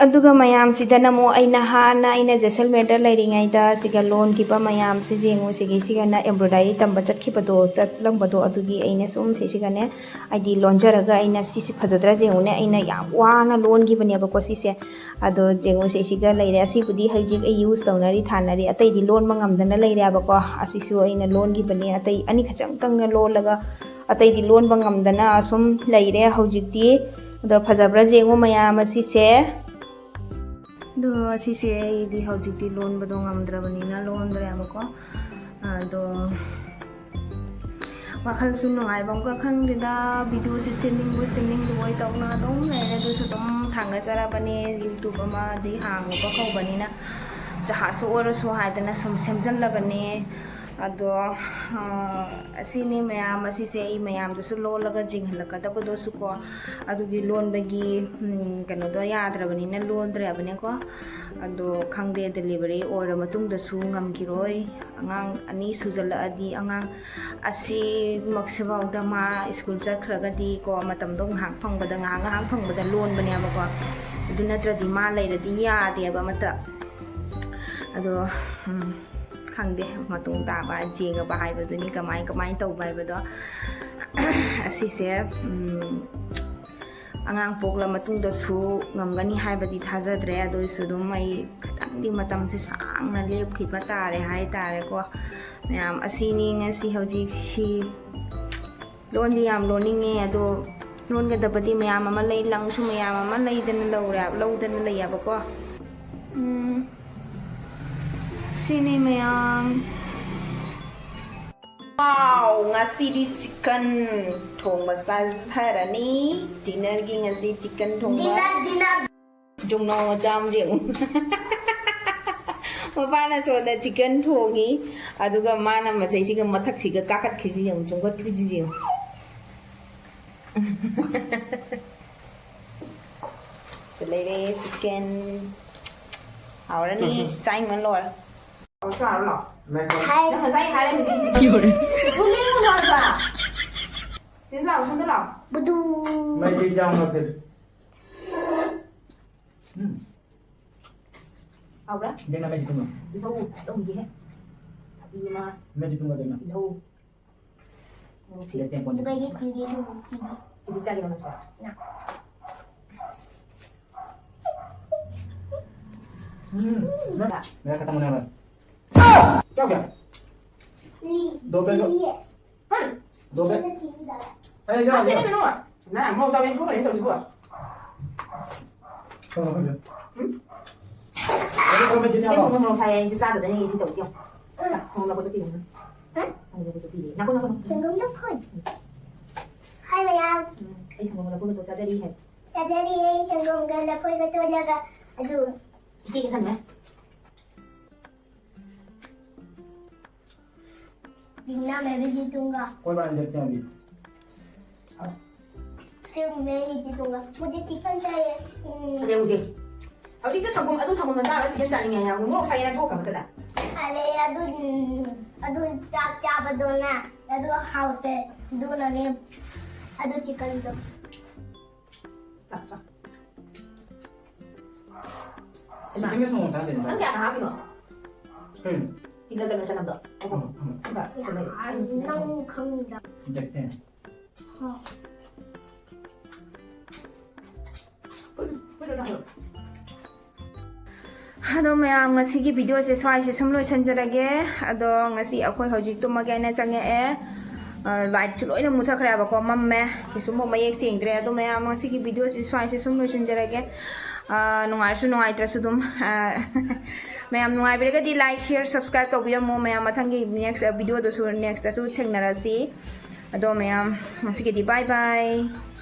ꯑꯗꯨꯒ ꯃꯌꯥꯝꯁꯤꯗꯅ ꯑꯃꯨꯛ ꯑꯩꯅ ꯍꯥꯟꯅ ꯑꯩꯅ ꯖꯦꯁꯜꯃꯦꯔꯗ ꯂꯩꯔꯤꯉꯩꯗ ꯁꯤꯒ ꯂꯣꯟꯈꯤꯕ ꯃꯌꯥꯝꯁꯤ ꯌꯦꯡꯉꯨ, ꯁꯤꯒꯤ ꯁꯤꯒꯅ embroidery ꯇꯝꯕ ꯆꯠꯈꯤꯕꯗꯣ, ꯆꯠꯂꯝꯕꯗꯣ, ꯑꯗꯨꯒꯤ ꯑꯩꯅ ꯁꯨꯝ ꯁꯤꯁꯤꯒꯅꯦ ꯍꯥꯏꯗꯤ ꯂꯣꯟꯖꯔꯒ ꯑꯩꯅ ꯁꯤꯁꯤ ꯐꯖꯗ꯭ꯔꯥ ꯌꯦꯡꯉꯨꯅꯦ, ꯑꯩꯅ ꯌꯥꯝ ꯋꯥꯅ ꯂꯣꯟꯈꯤꯕꯅꯦꯕꯀꯣ ꯁꯤꯁꯦ꯫ ꯑꯗꯣ ꯌꯦꯡꯉꯨ, ꯁꯤꯁꯤꯒ ꯂꯩꯔꯦ꯫ ꯑꯁꯤꯕꯨꯗꯤ ꯍꯧꯖꯤꯛ ꯑꯩ use ꯇꯧꯅꯔꯤ, ꯊꯥꯅꯔꯤ, ꯑꯇꯩꯗꯤ ꯂꯣꯟꯕ ꯉꯝꯗꯅ ꯂꯩꯔꯦꯕꯀꯣ꯫ ꯑꯁꯤꯁꯨ ꯑꯩꯅ ꯂꯣꯟꯈꯤꯕꯅꯦ, ꯑꯇꯩ ꯑꯅꯤ ꯈꯛꯇꯪ ꯂꯣꯜꯂꯒ ꯑꯇꯩꯗꯤ ꯂꯣꯟꯕ ꯉꯝꯗꯅ ꯑꯁꯨꯝ ꯂꯩꯔꯦ ꯍꯧꯖꯤꯛꯇꯤ꯫ ꯑꯗꯣ ꯐꯖꯕ꯭ꯔꯥ ꯌꯦꯡꯉꯨ ꯃꯌꯥꯝ ꯑꯁꯤꯁꯦ꯫ ꯑꯗꯣ ꯁꯤꯁꯦ ꯑꯩꯗꯤ ꯍꯧꯖꯤꯛꯇꯤ ꯂꯣꯟꯕꯗꯣ ꯉꯝꯗ꯭ꯔꯕꯅꯤꯅ ꯂꯣꯟꯗ꯭ꯔꯦꯕꯀꯣ꯫ ꯑꯗꯣ ꯋꯥꯈꯜꯁꯨ ꯅꯨꯡꯉꯥꯏꯕ ꯑꯃꯒ ꯈꯪꯗꯦꯗ, videoꯁꯦ ꯁꯦꯝꯅꯤꯡꯕ ꯁꯦꯝꯅꯤꯡꯗꯕ ꯑꯣꯏ ꯇꯧꯅ ꯑꯗꯨꯝ ꯂꯩꯔꯦ꯫ ꯑꯗꯨꯁꯨ ꯑꯗꯨꯝ ꯊꯥꯡꯒꯠꯆꯔꯕꯅꯦ, YouTube ꯑꯃꯗꯤ ꯍꯥꯡꯉꯨꯕ ꯍꯧꯕꯅꯤꯅ ꯖꯍꯥꯖꯁꯨ ꯑꯣꯏꯔꯁꯨ ꯍꯥꯏꯗꯅ ꯁꯨꯝ ꯁꯦꯝꯖꯜꯂꯕꯅꯦ꯫ ꯑꯗꯣ ꯑꯁꯤꯅꯤ ꯃꯌꯥꯝ ꯑꯁꯤꯁꯦ ꯑꯩ ꯃꯌꯥꯝꯗꯁꯨ ꯂꯣꯜꯂꯒ ꯌꯦꯡꯍꯜꯂꯛꯀꯗꯕꯗꯨꯁꯨꯀꯣ, ꯑꯗꯨꯒꯤ ꯂꯣꯟꯕꯒꯤ ꯀꯩꯅꯣꯗꯣ ꯌꯥꯗ꯭ꯔꯕꯅꯤꯅ ꯂꯣꯟꯗ꯭ꯔꯦꯕꯅꯦꯀꯣ꯫ ꯑꯗꯣ ꯈꯪꯗꯦ, delivery ꯑꯣꯏꯔ ꯃꯇꯨꯡꯗꯁꯨ ꯉꯝꯈꯤꯔꯣꯏ꯫ ꯑꯉꯥꯡ ꯑꯅꯤ ꯁꯨꯖꯜꯂꯛꯑꯗꯤ, ꯑꯉꯥꯡ ꯑꯁꯤꯃꯛꯁꯤꯐꯥꯎꯗ ꯃꯥ ꯁ꯭ꯀꯨꯜ ꯆꯠꯈ꯭ꯔꯒꯗꯤ ꯀꯣ, ꯃꯇꯝꯗꯣ ꯉꯥꯏꯍꯥꯛ ꯐꯪꯕꯗ, ꯉꯥꯏꯍꯥꯛ ꯉꯥꯏꯍꯥꯛ ꯐꯪꯕꯗ ꯂꯣꯟꯕꯅꯦꯕꯀꯣ꯫ ꯑꯗꯨ ꯅꯠꯇ꯭ꯔꯗꯤ ꯃꯥ ꯂꯩꯔꯗꯤ ꯌꯥꯗꯦꯕ ꯑꯃꯠꯇ꯫ ꯑꯗꯣ ꯎꯝ, ꯈꯪꯗꯦ, ꯃꯇꯨꯡ ꯇꯥꯕ ꯌꯦꯡꯉꯕ ꯍꯥꯏꯕꯗꯨꯅꯤ, ꯀꯃꯥꯏ ꯀꯃꯥꯏꯅ ꯇꯧꯕ ꯍꯥꯏꯕꯗꯣ꯫ ꯑꯁꯤꯁꯦ ꯎꯝ, ꯑꯉꯥꯡ ꯄꯣꯛꯂ ꯃꯇꯨꯡꯗꯁꯨ ꯉꯝꯒꯅꯤ ꯍꯥꯏꯕꯗꯤ ꯊꯥꯖꯗ꯭ꯔꯦ꯫ ꯑꯗꯨ ꯑꯣꯏꯔꯁꯨ ꯑꯗꯨꯝ ꯑꯩ ꯈꯤꯇꯪꯗꯤ ꯃꯇꯝꯁꯦ ꯁꯥꯡꯅ ꯂꯦꯞꯈꯤꯕ ꯇꯥꯔꯦ ꯍꯥꯏ ꯇꯥꯔꯦꯀꯣ꯫ ꯃꯌꯥꯝ ꯑꯁꯤꯅꯤ ꯉꯁꯤ ꯍꯧꯖꯤꯛ ꯁꯤ꯫ ꯂꯣꯟꯗꯤ ꯌꯥꯝ ꯂꯣꯟꯅꯤꯡꯉꯦ, ꯑꯗꯣ ꯂꯣꯟꯒꯗꯕꯗꯤ ꯃꯌꯥꯝ ꯑꯃ ꯂꯩ, ꯂꯪꯁꯨ ꯃꯌꯥꯝ ꯑꯃ ꯂꯩꯗꯅ ꯂꯧꯔꯦ, ꯂꯧꯗꯅ ꯂꯩꯌꯦꯕꯀꯣ꯫ ꯎꯝ, ꯁꯤꯅꯤ ꯃꯌꯥꯝ꯫ ꯋꯥꯎ, ꯉꯁꯤꯗꯤ ꯆꯤꯛꯀꯟ ꯊꯣꯡꯕ ꯆꯥꯊꯔꯅꯤ꯫ ꯗꯤꯅꯔꯒꯤ ꯉꯁꯤ ꯆꯤꯛꯀꯟ ꯊꯣꯡꯕ꯫ Dinner, dinner. ꯖꯣꯡꯅꯥꯎ ꯃꯆꯥ ꯑꯃ ꯌꯦꯡꯉꯨ꯫ ꯃꯄꯥꯅ ꯁꯣꯝꯗ ꯆꯤꯛꯀꯟ ꯊꯣꯡꯉꯤ, ꯑꯗꯨꯒ ꯃꯥꯅ ꯃꯆꯩꯁꯤꯒ ꯃꯊꯛꯁꯤꯒ ꯀꯥꯈꯠꯈ꯭ꯔꯤꯁꯤ ꯌꯦꯡꯉꯨ, ꯆꯣꯡꯈꯠꯈ꯭ꯔꯤꯁꯤ ꯌꯦꯡꯉꯨ꯫ ꯁꯤ ꯂꯩꯔꯦ ꯆꯤꯛꯀꯟ꯫ ꯍꯥꯎꯔꯅꯤ꯫ ꯆꯥꯁꯤ꯫ ꯆꯥꯏꯃꯟ ꯂꯣꯏꯔꯦ꯫ ꯆꯥꯔꯣ ꯂꯥꯎ꯫ ꯍꯥꯏ꯫ ꯅꯪ ꯉꯁꯥꯏ ꯍꯥꯏꯔꯝꯃꯤꯗꯤ꯫ ꯂꯣꯏꯔꯦ꯫ ꯁꯤꯗ ꯂꯥꯎ, ꯁꯣꯝꯗ ꯂꯥꯎ꯫ ꯕꯨꯗꯨ꯫ ꯃꯩꯇꯩ ꯆꯥꯎꯅ ꯐꯤꯜ꯫ ꯎꯝ꯫ ꯍꯥꯎꯕ꯭ꯔꯥ? ꯏꯕꯦꯝꯃ, ꯃꯩꯁꯤ ꯊꯨꯝꯃꯣ꯫ ꯇꯤꯜꯍꯧ ꯑꯆꯧꯕꯤꯗꯤꯍꯦ꯫ ꯊꯕꯤ ꯑꯃ꯫ ꯃꯩꯁꯤ ꯊꯨꯝꯃꯣ, ꯏꯕꯦꯝꯃ꯫ ꯇꯤꯜꯍꯧ꯫ ꯃꯣꯔꯣꯛꯁꯤ꯫ ꯂꯦꯁ ꯇꯦꯡꯀꯣꯠ꯫ ꯑꯗꯨꯒ ꯑꯩꯗꯤ ꯆꯤꯂꯤ ꯊꯣꯡꯉꯦ, ꯆꯤꯂꯤ꯫ ꯆꯤꯂꯤ ꯆꯥꯒꯦꯔꯣ ꯅꯪꯁꯨ? ꯅ꯫ ꯎꯝ꯫ ꯃꯦꯔꯥ ꯈꯇꯝ ꯍꯣꯅꯦ ꯋꯥꯂꯥ꯫ ꯀꯌꯥ ꯍꯣ ꯒꯌꯥ? ꯂꯤ-, ꯗꯣ ꯄꯦ ꯗꯣ꯫ ꯆꯤꯂꯤ꯫ ꯍꯥ? ꯗꯣ ꯄꯦ꯫ ꯆꯤꯂꯤ ꯗꯥꯂꯥ꯫ ꯑꯦ, ꯌꯥ, ꯌꯥ꯫ ꯅꯠꯇꯦ, ꯅꯠꯇꯦ, ꯅꯣ꯫ ꯅ, ꯃꯣꯔꯣꯛ ꯆꯥꯕ ꯌꯦꯡꯊꯣꯛꯈ꯭ꯔꯦ ꯇꯧꯔꯤꯁꯤꯕꯣ꯫ ꯀꯅꯥ ꯈꯪꯒꯦ? ꯎꯝ? ꯑꯗꯨ ꯈꯔ ꯃꯆꯤꯟ ꯆꯤꯛꯀꯟ ꯌꯥꯎꯕ꯭ꯔꯣ? ꯊꯣꯡꯕ ꯃꯣꯔꯣꯛ ꯁꯥꯏ ꯍꯥꯏ, ꯑꯩꯁꯨ ꯆꯥꯗꯗꯅ ꯌꯦꯡꯉꯦ ꯁꯤ ꯇꯧꯔꯤꯁꯤ ꯌꯦꯡꯉꯣ꯫ ꯁꯪꯒꯣꯝ ꯂꯐꯣꯏꯗꯣ ꯄꯤꯔꯛꯑꯣ꯫ ꯍꯥ? ꯁꯪꯒꯣꯝ ꯂꯐꯣꯏꯗꯣ ꯄꯤꯔꯛꯑꯣ꯫ ꯅꯥꯀꯣ, ꯅꯥꯀꯣ, ꯅꯥꯀꯣ꯫ ꯁꯪꯒꯣꯝ ꯂꯐꯣꯏ꯫ ꯎꯝ꯫ ꯍꯥꯏ ꯃꯌꯥꯝ꯫ ꯎꯝ, ꯑꯩ ꯁꯪꯒꯣꯝ ꯂꯐꯣꯏꯒ ꯇꯣꯠ ꯆꯥꯖꯔꯤ ꯍꯥꯏ꯫ ꯆꯥꯖꯔꯤ, ꯑꯩ ꯁꯪꯒꯣꯝꯒ ꯂꯐꯣꯏꯒ ꯇꯣꯠꯂꯒ ꯑꯗꯨ꯫ ꯏꯀꯦ ꯀꯦ ꯊꯝꯃꯦ꯫ भिन्ना, मैं भी जीतूंगा। कोई बात नहीं, देखते हैं अभी। सिर्फ मैं ही जीतूंगा। मुझे चिकन चाहिए। हम्म। अरे, मुझे। ꯍꯧꯖꯤꯛꯇ ꯁꯪꯒꯣꯝ, ꯑꯗꯨ ꯁꯪꯒꯣꯝꯅ ꯆꯥꯔꯒ ꯆꯤꯛꯀꯟ ꯆꯥꯅꯤꯡꯉꯦ ꯍꯥꯏ꯫ ꯃꯣꯔꯣꯛ ꯁꯥꯏꯌꯦꯅ ꯊꯣꯛꯈ꯭ꯔꯕ ꯃꯊꯛꯇ꯫ ꯑꯔꯦ, ꯑꯗꯨ, ꯎꯝ, ꯑꯗꯨ ꯆꯥꯛ ꯆꯥꯕꯗꯣꯅ, ꯑꯗꯨ ꯍꯥꯎꯇꯦ꯫ ꯑꯗꯨꯅꯅꯦ, ꯑꯗꯨ ꯆꯤꯛꯀꯟꯗꯣ꯫ ꯆꯥꯎ, ꯆꯥꯎ꯫ ꯍꯩꯃꯥ꯫ ꯆꯤꯛꯀꯟꯒ ꯁꯪꯒꯣꯝ ꯆꯥꯟꯅꯗꯦꯅꯦ꯫ ꯅꯪ ꯀꯌꯥꯅ ꯍꯥꯞꯄꯤꯅꯣ? ꯀꯩꯅꯣ? ꯇꯤꯜꯍꯧ ꯆꯅꯝ ꯆꯅꯝꯗꯣ꯫ ꯎꯝ, ꯎꯝ꯫ ꯑꯗꯨꯒ ꯁꯤꯗ ꯅꯪ ꯈꯪꯗ꯭ꯔꯥ? ꯗꯦꯠꯇꯦ꯫ ꯍꯥ꯫ ꯑꯗꯣ ꯃꯌꯥꯝ, ꯉꯁꯤꯒꯤ video ꯁꯦ ꯁ꯭ꯋꯥꯏꯁꯦ ꯁꯨꯝ ꯂꯣꯏꯁꯤꯟꯖꯔꯒꯦ꯫ ꯑꯗꯣ ꯉꯁꯤ ꯑꯩꯈꯣꯏ ꯍꯧꯖꯤꯛ ꯇꯨꯝꯃꯒꯦ ꯍꯥꯏꯅ ꯆꯪꯉꯛꯑꯦ꯫ ꯂꯥꯏꯠꯁꯨ ꯂꯣꯏꯅ ꯃꯨꯊꯠꯈ꯭ꯔꯦꯕꯀꯣ, ꯃꯝꯃꯦ꯫ ꯀꯩꯁꯨꯝꯕ ꯃꯌꯦꯛ ꯁꯦꯡꯗ꯭ꯔꯦ꯫ ꯑꯗꯣ ꯃꯌꯥꯝ, ꯉꯁꯤꯒꯤ ꯚꯤꯗꯤꯑꯣꯁꯤ ꯁ꯭ꯋꯥꯏꯁꯦ ꯁꯨꯝ ꯂꯣꯏꯁꯤꯟꯖꯔꯒꯦ꯫ ꯑ, ꯅꯨꯡꯉꯥꯏꯔꯁꯨ ꯅꯨꯡꯉꯥꯏꯇ꯭ꯔꯁꯨ ꯑꯗꯨꯝ, ꯑ, ꯃꯌꯥꯝ ꯅꯨꯡꯉꯥꯏꯕꯤꯔꯒꯗꯤ like, share, subscribe ꯇꯧꯕꯤꯔꯝꯃꯣ꯫ ꯃꯌꯥꯝ ꯃꯊꯪꯒꯤ next, ꯑ, ꯚꯤꯗꯤꯑꯣꯗꯁꯨ, next ꯇꯁꯨ ꯊꯦꯡꯅꯔꯁꯤ꯫ ꯑꯗꯣ ꯃꯌꯥꯝ, ꯉꯁꯤꯒꯤꯗꯤ bye bye꯫